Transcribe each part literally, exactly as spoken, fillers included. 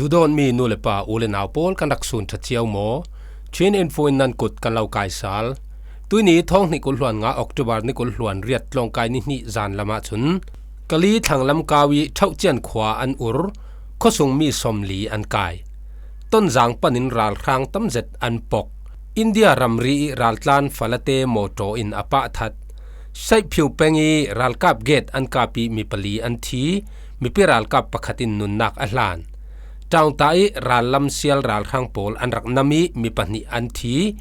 Duhdawtmi nu le pa, u le nau pawl, kan rak sun ṭha cio maw? Chin Info in nan kut kan lo kaisal. Tuini thawng hnih kul hluan nga, October ni kul hluan riat, tlawngkai ni hnih zan lamah cun Kali thlanglam kau ih Ṭhauhcian khua an ur, khuasungmi sawmli an kai. Tonzang panin ralhrang tamzet an pok. India ramri ih raltlan falate mawṭaw in a pah that. Saihphiu peng ih ralkap gate an kap ih mi pali an thi, mipi ralkap pakhat in nunnak a hlan. Ṭaungta ih rallam sial ralhrang pawl an rak nam ih mi pahnih an thi.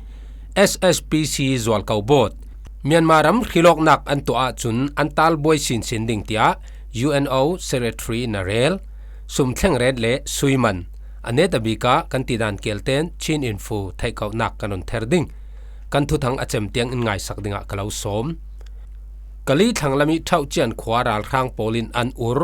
S S P C zualko bawt. Myanmar ram hrilawknak an tuah ahcun an talbuai sinsin ding tiah U N O Secretary in a rel. Sum thleng ret le sui man a netabik ah kan tidan kelten Chin Info theihkauhnak kan run ther ding. Kan thuthang a cem tiang in ngaisak dingah ka lo sawm. Kali thlanglam ih Ṭhauhcian khua ralhrang pawl in an ur,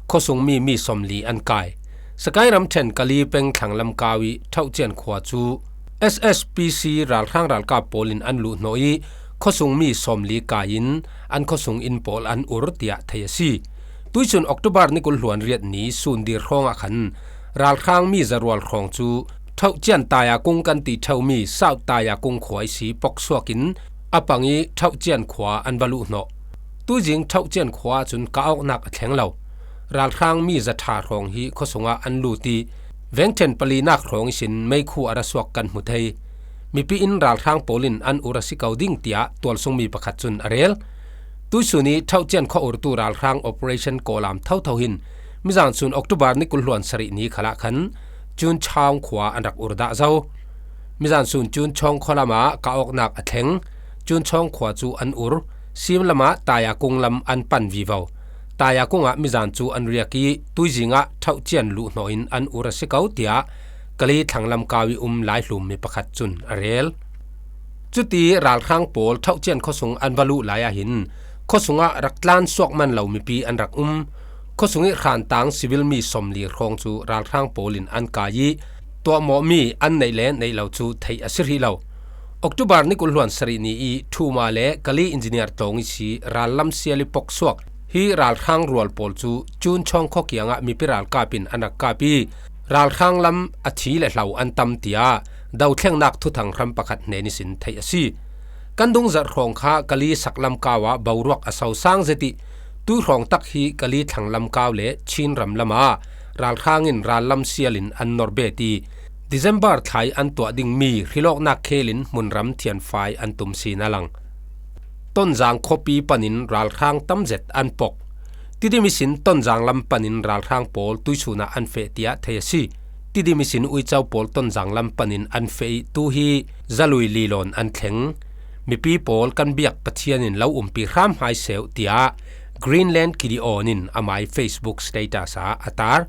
khuasungmi mi sawmli an kai. Sakai ramṭhen Kali peng thlanglam kau ih Ṭhauhcian khua cu S S P C ralhrang ralkap pawl in an luhhnawh ih khuasungmi sawmli kai in an khuasung inn pawl an ur tiah thei a si. Tuihsun October ni kul hluan riat ni sun dir hrawngah khan ralhrang mi zarual hrawng cu Ṭhauhcian Tayakung kan ti ṭheumi South Tayakung khua ihsi poksuak in a pang ih Ṭhauhcian khua an va luhhnawh. Tuizing Ṭhauhcian khua ahcun kah awknak a thleng lo. Ralhrang mi zaṭha hrawng hi khuasungah an lut ih vengṭhen palinak hrawng ihsin meikhu a ra suak kan hmu thei. Mipi in ralhrang pawl in an ur a si ko ding tiah tualsungmi pakhat cun a rel. Tuihsun ih Ṭhauhcian khua urtu ralhrang operation kawlam thotho hin mizan sun October ni kul hluan sarih ni khalah khan Cun Chawng khua an rak ur dah zo. Mizan sun Cun Chawng khualam ah kah awknak a thleng. Cun Chawng khua cu an ur. Sim lamah Tayakung lam an pan vivo. Tayakung ah mizan cu an riak ih tuizing ah Ṭhauhcian luhhnawh in an ur a si ko tiah Kali thlanglam kau ih um Laihlum mi pakhat cun a rel. Cuti ralhrang pawl Ṭhauhcian khuasung an va luh lai ahhin khuasung ah rak tlan suak man lo mipi an rak um. Khuasung ih hrantang civil mi sawmli hrawng cu ralhrang pawl in an kai ih tuahmawhmi an neih le neih lo cu theih a si hrih lo. October ni kul hluan sarih ni ih Thuma le Kali Engineer tlawng ihsi rallam sial ih poksuak hi ralhrang rual pawl cu Cun Chawng khua kiangah mipi ralkap in an rak kap ih ralhrang lam a thi le hlo an tam tiah dothlengnak thuthang hram pakhat hnen ihsin theih a si. Kan dungzarh hrawng kha Kali saklam kau ah boruak a sosang zet ih tuihrawng tak hi Kali thlanglam kau le Chin ram lamah ralhrang in rallam sial in an nor bet ih December thla ih an tuah dingmi hrilawknak khel in hmunram thianfai an tum sin a lang. Tonzang khuapi panin ralhrang tamzet an pok. Tidim ihsin Tonzang lam panin ralhrang pawl tuihsun ah an feh tiah thei a si. Tidim ihsin uico pawl Tonzang lam panin an feh ih tu hi zalui lilawn an thleng. Mipi pawl kan biak Pathian in lo umpi hram hai seuh tiah Greenland Gideon in amai Facebook status ah a tar.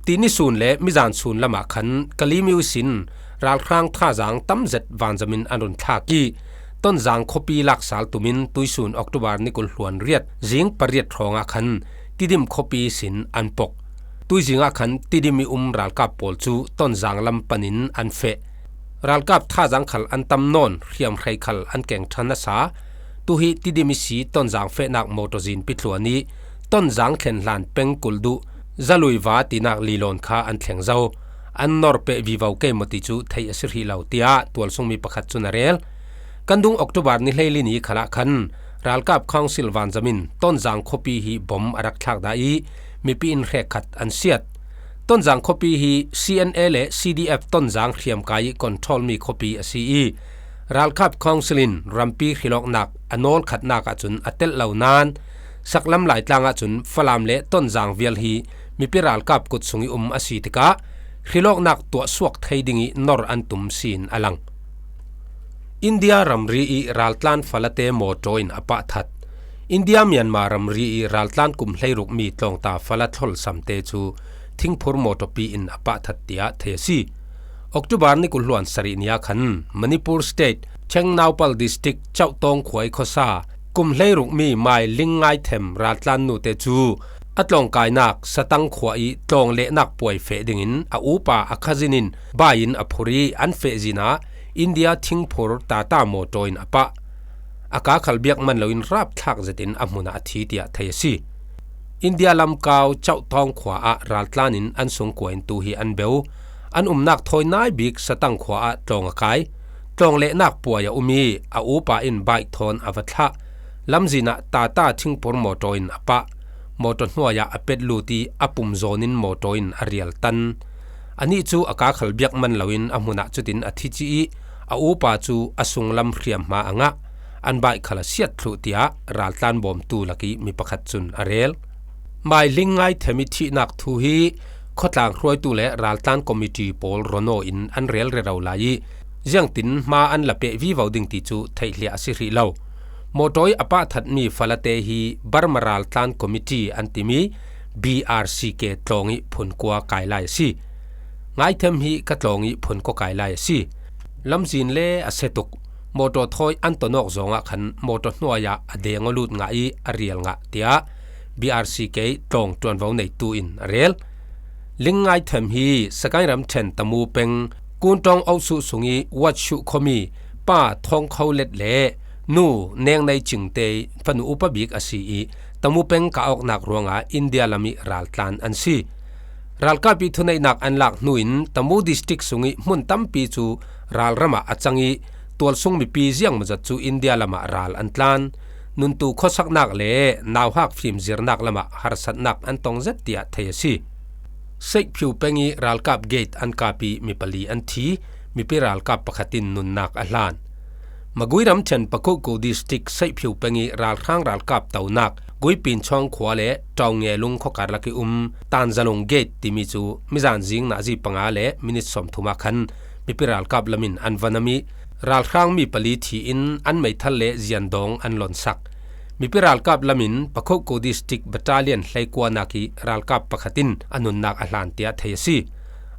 Tini sun le mizan sun lamah khan Kali myo ihsin ralhrang thazaang tamzet vanzam in an run thlak ih Tonzang khuapi laksal tumin tuihsun October ni kul hluan riat zing pariat hrawngah khan Tidim khuapi ihsin an pok. Tuizing ah khan Tidim ih um ralkap pawl cu Tonzang lam panin an feh. Ralkap thazaang khal an tam nawn, hriamhrei khal an keng ṭhan a sa. Tu hi Tidim ihsi Tonzang fehnak mawṭaw zin pitluan ih Tonzang thlen hlan pengkul duh Zaluiva tinak lilawn kha an thleng zo. An nor peh vivo kei maw ti cu theih a si hrih lo, tiah tualsungmi pakhat cun a rel. Kan dung October ni hleili ni khalah khan ralkap council vanzam in Tonzang khuapi hi bom a rak thlak dah ih mipi in hrekkhat an siat. Tonzang khuapi hi C N A le C D F Tonzang hriamkai ih control mi khuapi a si ih ralkap council in rampi hrilawknak a nawlkhatnak ahcun a telh lo nain saklam Laitlang ahcun Falam le Tonzang vial hi mipi ralkap kut sung ih um a si tikah hrilawknak tuahsuak thei ding ih nor an tum sin a lang. India ramri ih raltlan falate mawṭaw in a pahthat. India Myanmar ramri ih raltlan kum hleiruk mi tlawngta fala thlolsamte cu thingphur mawṭawpi in a pahthat tiah thei a si. October ni kul hluan sarih ni ah khan Manipur State, Tengnoupal District, Chauhtawng khua ih khuasa kum hleiruk mi Mai Ling Ngai Them raltlan nute cu a tlawngkainak Satang khua ih tlawng lehnak puai feh dingin a upa a cousin in bai in a phur ih an feh zin ah India thingphur Tata mawṭaw in a pah. A ka khal biak man loin rapthlak zetin a hmun ah a thi tiah thei a si. India lamkau Chauhtawng khua ah raltlan in an sungkua in tu hi an beu. An umnak thawi nai bik Satang khua ah tlawng a kai. Tlawng lehnak puai a um i a upa in bike thawn a va thlah. Lamzin ah Tata thingpur mawtaw in a pah. Mawtaw hnuai ah a pet lut i a pum zawn in mawtaw in a rial tan. Anih cu a kaa khal biak man lo in a hmun ah cutin a thi cih i a upa cu a sunglam hriamhma a ngah. An bike khal a siat thluh, tiah raltlan bawmtu lak i mi pakhat cun a rel. Mai Ling Ngai Them i thihnak thu hi khawtlang hruaitu le raltlan committee pawl rawn aw in an rel rero lai i ziangtin hma an la peh vivo ding ti cu theihliah a si hrih lo. Mawtaw i a pahthatmi falate hi Burma raltlan committee an timi B R C K tlawng i phunkua kai lai a si. Ngai Them hi ka tlawng i phunkua kai lai a si. Lamzin le a se tuk. Mawtaw thawi an ton awk zawngah khan mawtaw hnuai ah a deng aw lut ngah i a rial ngah, tiah B R C K tlawng ṭuanvo neitu in a rel. Ling Ngai Them hi Sagaing ramṭhen Tamu peng Kuntawng Ausu sung i Watshu khuami Pa Thawng Kho Let le Nu Neng Nei Cing te fanu upa bik a si i Tamu peng kah awknak ruangah India lam i raltlan an si. Ralkap i thuneihnak an lak hnu in Tamu district sung i hmun tampi cu ralram ah a cang i tualsung mipi ziangmawzat cu India lam ah ral an tlan. Nuntu khuasaknak le nauhak fimzirnak lam ah harsatnak an tong zet tiah thei a si. Seihphiu peng i ralkap gate an kap i mi pali an thi. Mipi ralkap pakhat in nunnak a hlan. Magui ramṭhen Pakhuku district Seihphiu peng i ralhrang ralkap tonak Guipin Chawng khua le Ṭawnge Lung khuakar lak i um Tanzalung gate timi cu mizan zing nazi panga le minit sawmthum ah khan mipi ralkap lam in an va nam i ralhrang mi pali thi in an meithal le ziandawng an lonsak. Mipi ralkap lam in Pakhuku district battalion hleikuanak i ralkap pakhat in a nunnak a hlan tiah thei a si.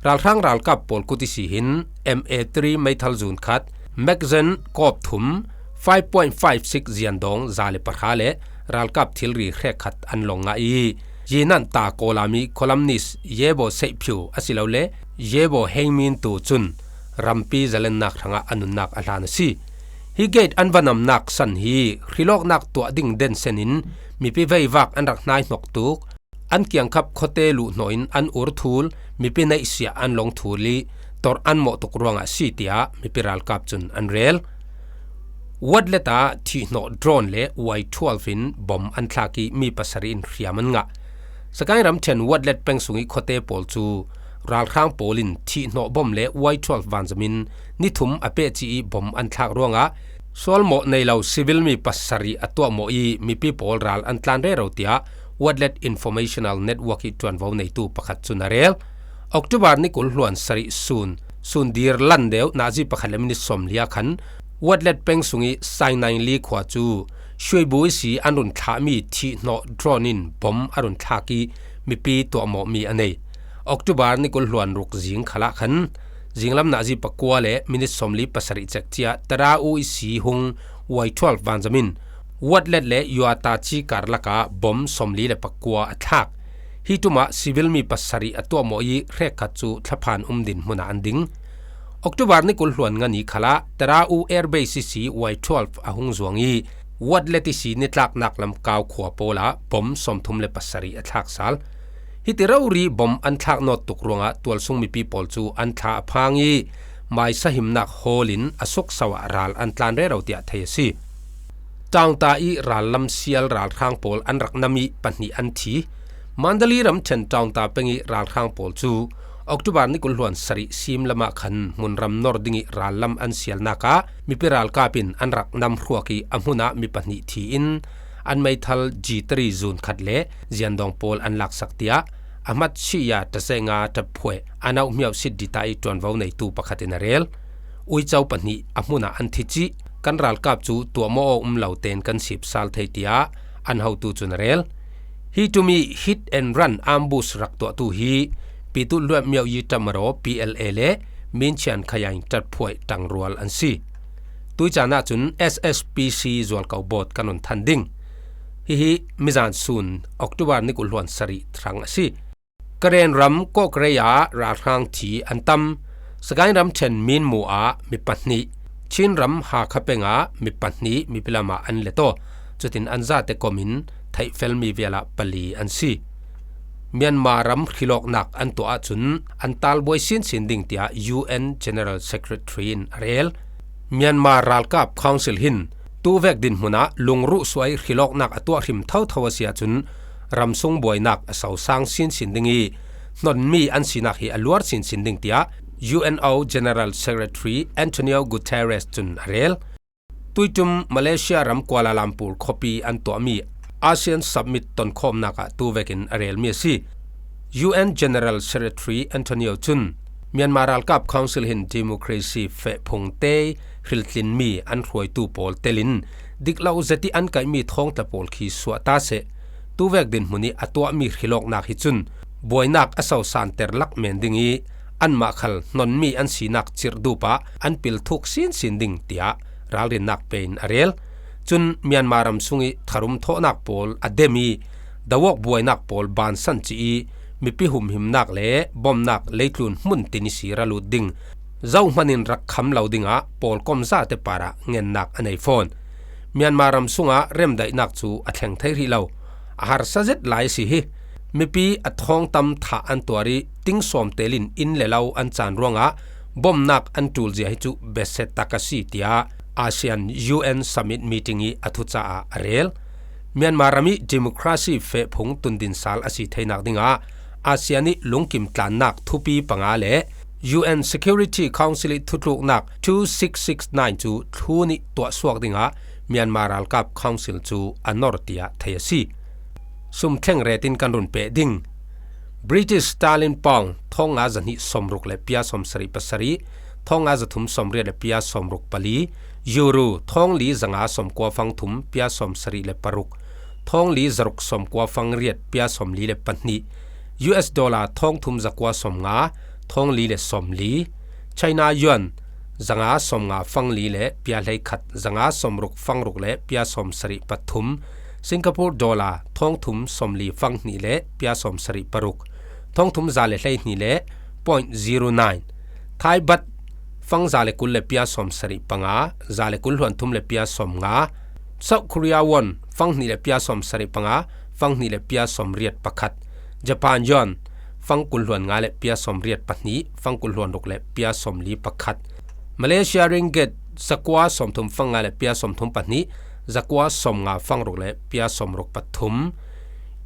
Ralhrang ralkap pawl kut ihsi hin M A three meithal zun khat, magazine kawp thum, five point five six ziandawng za le pahra le ralkap thilri hrek khat an long ngah i, Yinan ta Kawlami columnist Yebo Seihphiu asilole Yebo Hengmin tu cun rampi zalennak hrangah a nunnak a hlan a si. Hi gate an va namnak san hi hrilawknak tuah ding densen in mipi veivak an rak hnai hnok tuk. An kiangkhap khuate luhhnawh in an ur thul, mipi neihsiah an long thul i tor an mawh tuk ruangah a si, tiah mipi ralkap cun an rel. Watlet ah thihhnawh drone le Y twelve in bom an thlak i mi pasarih in hriam an ngah. Sagaing ramṭhen Watlet peng sung i khuate pawl cu ralhrang pawl in thihhnawh bom le Y twelve vanzam in ni thum a pehci i bom an thlak ruangah sualmawh nei lo civil mi pasarih a tuahmawh i mipi pawl ral an tlan rero, tiah Watlet Informational Network i ṭuanvo neitu pakhat cun a rel. October ni kul hluan sarih sun, sun dir lan deuh nazi pakhat le minit sawmli ah khan Watlet peng sung i Sainaingli khua cu Shuibu ihsi an run thlahmi thihhnawh drone in bom a run thlak i mipi tuahmawhmi a nei. October ni kul hluan ruk zing khal ah khan zinglam nazi pakua le minit sawmli pasarih cek cia Tarau ihsi hung Y twelve vanzam in Watlet le Yuataci karlak ah bom sawmli le pakua a thlak. Hi ṭum ah civil mi pasarih a tuahmawh i hrekkhat cu thlaphan um dinhmun ah an ding. October ni kul hluan nga ni khal ah Tarau Air Base ihsi Y twelve a hung zuang i Watlet ihsi nitlaknak lam kau khua pawl ah bom sawmthum le pasarih a thlak sal. Hiti rori bom an thlak nawt tuk ruangah tualsung mipi pawl cu an thla a phang i maisa himnak hawl in a sukso ah ral an tlan rero tiah thei a si. Ṭaungta i rallam sial ralhrang pawl an rak nam i pahnih an thi. Mandali ramṭhen Ṭaungta peng i ralhrang pawl cu October ni kul hluan sarih sim lam ah khan hmunram nor ding i rallam an sialnak ah mipi ralkap in an rak nam hruak i a hmun ah mi pahnih thi in an meithal G three zun khat le ziandawng pawl an laksak tiah a hmat Chia Tasenga Ṭatphuai a nauhmiau sit dita i ṭuanvo neitu pakhat in a rel. Uico pahnih a hmun ah an thi cih kan ralkap cu tuahmawh aw um lo tein kan sip sal thei tiah an hotu cun a rel. Hi ṭum i hit and run ambush rak tuahtu hi Pitu Luat Miau Yi Ṭamaro P L A le Minchian Khayaing Ṭatphuai ṭangrual an si. Tuicaan ahcun S S P C zualko bawt kan run than ding. Hihi mizan sun October ni kul hluan sarih hrang a si. Karen ram Kawkrei ah ralhrang thi an tam. Sagaing ramṭhen Minmu ah mi pahnih, Chin ram Hakha peng ah mi pahnih mipi lam ah an let aw. Cutin an zate kom in theihfel mi velah pali an si. Myanmar ram hrilawknak an tuah ahcun an talbuai sinsin ding tiah U N General Secretary in a rel. Myanmar ralkap Council hin tuvek dinhmun ah lungruhsuai hrilawknak a tuah hrim thotho a si ahcun ramsung buainak a sosang sinsin ding i hnonmi an sinak hi a luar sinsin ding tiah U N O General Secretary Antonio Guterres cun a rel. Tuitum Malaysia ram Kuala Lumpur khuapi an tuahmi ASEAN Summit tonkhawmnak ah tuvekin a relmi a si. U N General Secretary Antonio cun Myanmar ralkap Council hin democracy fehphung te hriltlinmi an hruaitu pawl telin diklo zet ih an kaihmi thawngtla pawl khi suah ta seh. Tuvek dinhmun ih a tuahmi hrilawknak hi cun buainak a sosanter lak men ding ih anmah khal hnonmi an sinak cirhdup ah an pil thuk sinsin ding tiah ralrinnak pein a rel. Cun Myanmar ram sungih tharum thawhnak pawl a dem ih dawawk buainak pawl bansan cih ih mipi humhimnak le bomnak leitlun hmun tin ihsi ra lut ding, zohman in rak kham lo dingah pawlkom zate parah ngennak a nei fawn. Myanmar ram sungah remdaihnak cu a thleng thei rih lo. A harsa zet lai a si hi. Mipi a thawngtam thah an tuar ih ting sawm tel in inn le lo an caan ruangah bomnak an ṭulzia hi cu besia tak a si, tiah ASEAN U N Summit meeting ih a thucaah a rel. Myanmar ram ih democracy fehphung tundin sal a si theinak dingah ASEAN ih lungkim tlannak thupi panga le U N Security Council ih thutluknak two six six nine cu thlun ih tuahsuak dingah Myanmar ralkap Council cu a nor tiah thei a si. Sum thleng ret in kan run peh ding. British Sterling Pound thawng nga zahnih sawmruk le pia sawmsarih pasarih, thawng nga zathum sawmriat le pia sawmruk pali, Euro thawng li zanga sawmkua fang thum pia sawmsarih le paruk, thawng li zaruk sawmkua fang riat pia sawmli le pahnih, U S dollar thawng thum zakua sawmnga, thawng li le sawmli, China yuan zanga sawmnga fang li le pia hleikhat, zanga sawmruk fang ruk le pia sawmsarih pathum, Singapore dollar thawng thum sawmli fang hnih le pia sawmsarih paruk, thawng thum za le hleihnih le point zero nine, Thai baht fang za le kul le pia sawmsarih panga, za le kul hluan thum le pia sawmnga, South Korea won fang hnih le pia sawmsarih panga, fang hnih le pia sawmriat pakhat, Japan yuan fang kul hluan nga le pia sawmriat pahnih, fang kul hluan ruk le pia sawmli pakhat, Malaysia ringgit zakua sawmthum fang nga le pia sawmthum pahnih, zakua sawmnga fang ruk le pia sawmruk pathum.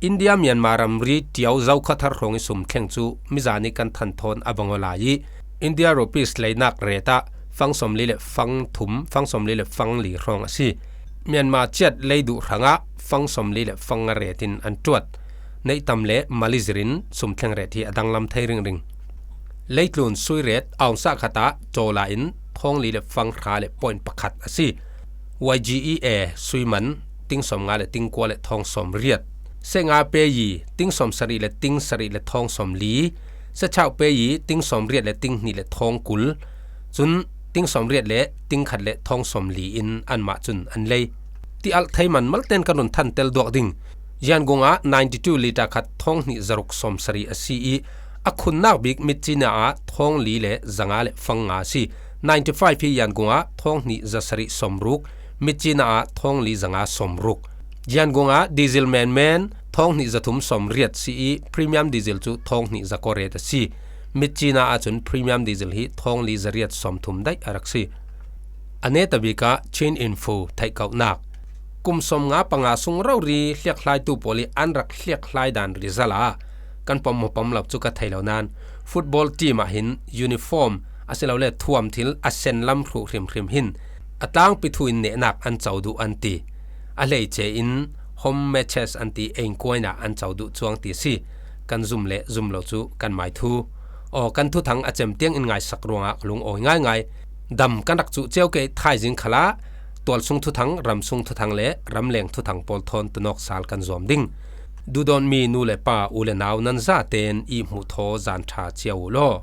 India Myanmar ramri ṭio zokhathar hrawng ih sum thleng cu mizan ih kan than thawn a bang aw lai ih India rupees leinak ret ah fang sawmli le fang thum, fang sawmli le fang li hrawng a si. Myanmar kyat lei duh hrangah fang sawmli le fang nga ret in an ṭuat. Neihtam le malizir in sum thleng ret hi a danglam thei ringring. Leitlun sui ret ounce khat ah dollar in thawng li le fang hra le point pakhat a si. Y G E A sui man ting sawmnga le ting kua le thawng sawmriat. Seh nga peyi ting sawmsarih le ting sarih le thawng sawmli. Seh chau peyi ting sawmriat le ting hnih le thawng kul. Cun ting sawmriat le ting khat le thawng sawmli in anmah cun an lei. Ti alh thei man malte in kan run thantel duak ding. Yangon ah ninety two litre khat thawng hnih zaruk sawmsarih a si ih a khunnak bik mitcina ah thawng li le zanga le fang nga a si. Ninety five hi Yangon ah thawng hnih zasarih sawmruk, mitcina ah thawng li zanga sawmruk. Yangon ah diesel menmen thawng hnih zathum sawmriat si ih premium diesel cu thawng hnih zakua ret a si. Mitcina ahcun premium diesel hi thawng li zariat sawmthum daih a rak si. A neta bik ah Chin Info theihkohnak. Kum sawmnga panga sung rori hliakhlaitu pawl ih an rak hliakhlai dan result ah kan pom maw pom lo cu ka thei lo nain football team ah hin uniform asilole thuam thil a sen lam hruh hrimhrim hin a tlangpi thu in nehnak an co duh an ti. A hleice in home matches an ti, engkuaina an co duh cuang ti a si. Kan zum le zum lo cu kan mai thu. Aw, kan thuthang a cem tiang in ngaisak ruangah ka lungawi ngaingai. Dam kan rak cuh cio ke thaizing khalah tualsung thuthang, ramsung thuthang le ramleng thuthang pawl thawn tunawk sal kan zuam ding. Duhdawtmi nu le pa, u le nau nan zaten ihmuh thaw zan ṭha cio uh law.